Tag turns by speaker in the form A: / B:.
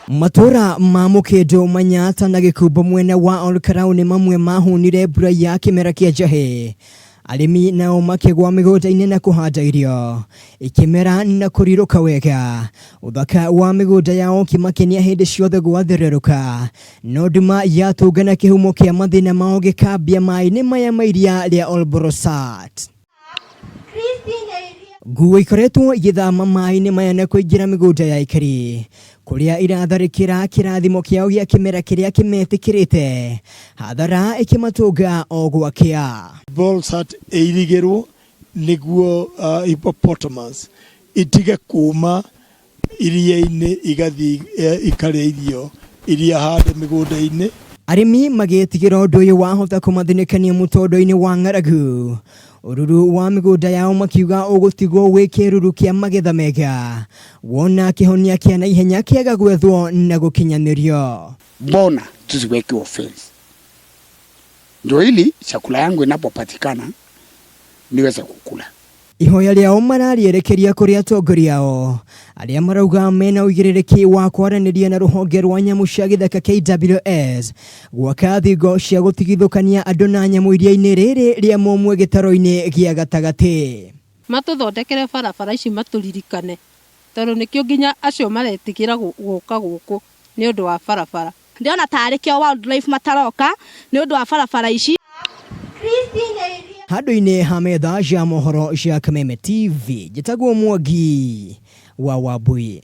A: Matũra ma Mũkĩndũ, Manyatta na Gĩkumbo mwena wa Olkalau nĩ mamwe mahũnire mbura ya kĩmera kĩa njahĩ. Arĩmi nao makĩgwa mĩgũnda-inĩ na kũhanda irio ikĩmera na kũrirũka wega. Ũthaka wa mĩgũnda yao ũkĩmakenia hĩndĩ ciothe gwathererũka. No nduma yatũngana kĩhumo kĩa mathĩna mao gĩkambia maĩ-inĩ maya ma iria rĩa Olborosat. Nguo ikoretwo igĩthama maĩ-inĩ maya na kũingĩra mĩgũnda ya aikari kũrĩa iratharĩkĩra kĩrathimo kĩao gĩa kĩmera kĩrĩa kĩmetĩkĩrĩte hathara ĩkĩmatũnga o gwakĩa.
B: Bolsat ĩirigĩrwo nĩguo hippopotamus itige kuma iria-inĩ igathiĩ ikarĩa irio iria hande mĩgũnda-inĩ.
A: Arĩmi magĩtigĩra ũndũ ũyũ wahota kũmathinĩkania mũtondo-inĩ wa ng'aragu. Ũruru wa mĩgũnda yao makiuga ũgũtigwo wĩ kĩruru kĩa magetha mega wona kĩhonia kĩa naihenya kĩaga gwethwo na gũkinyanĩrio.
C: Mbona tusiwekewe fence ndio ili chakula yangu inapopatikana niweze kukula.
A: Ihoya rĩao mararĩerekeria kũrĩ atongoria ao arĩa marauga mena ũigĩrĩrĩki wa kwaranĩria na rũhonge rwa nyamũ cia gĩthaka KWS gwaka thingo cia gũtigithũkania andũ na nyamũ iria-inĩ rĩrĩ rĩa mũmwe gĩtaro-inĩ gĩa gatagatĩ.
D: Matũthondekere barabara ici matũririkane tondũ nĩkĩo nginya acio maretigĩra gũka gũkũ nĩ ũndũ wa barabara.
E: Ndĩrona tarĩ kĩo wildlife mataroka nĩ ũndũ wa barabara ici.
A: Handũ-inĩ ha metha ya mohoro ya Kameme TV, njĩtagwo Mwangi wa Wambui.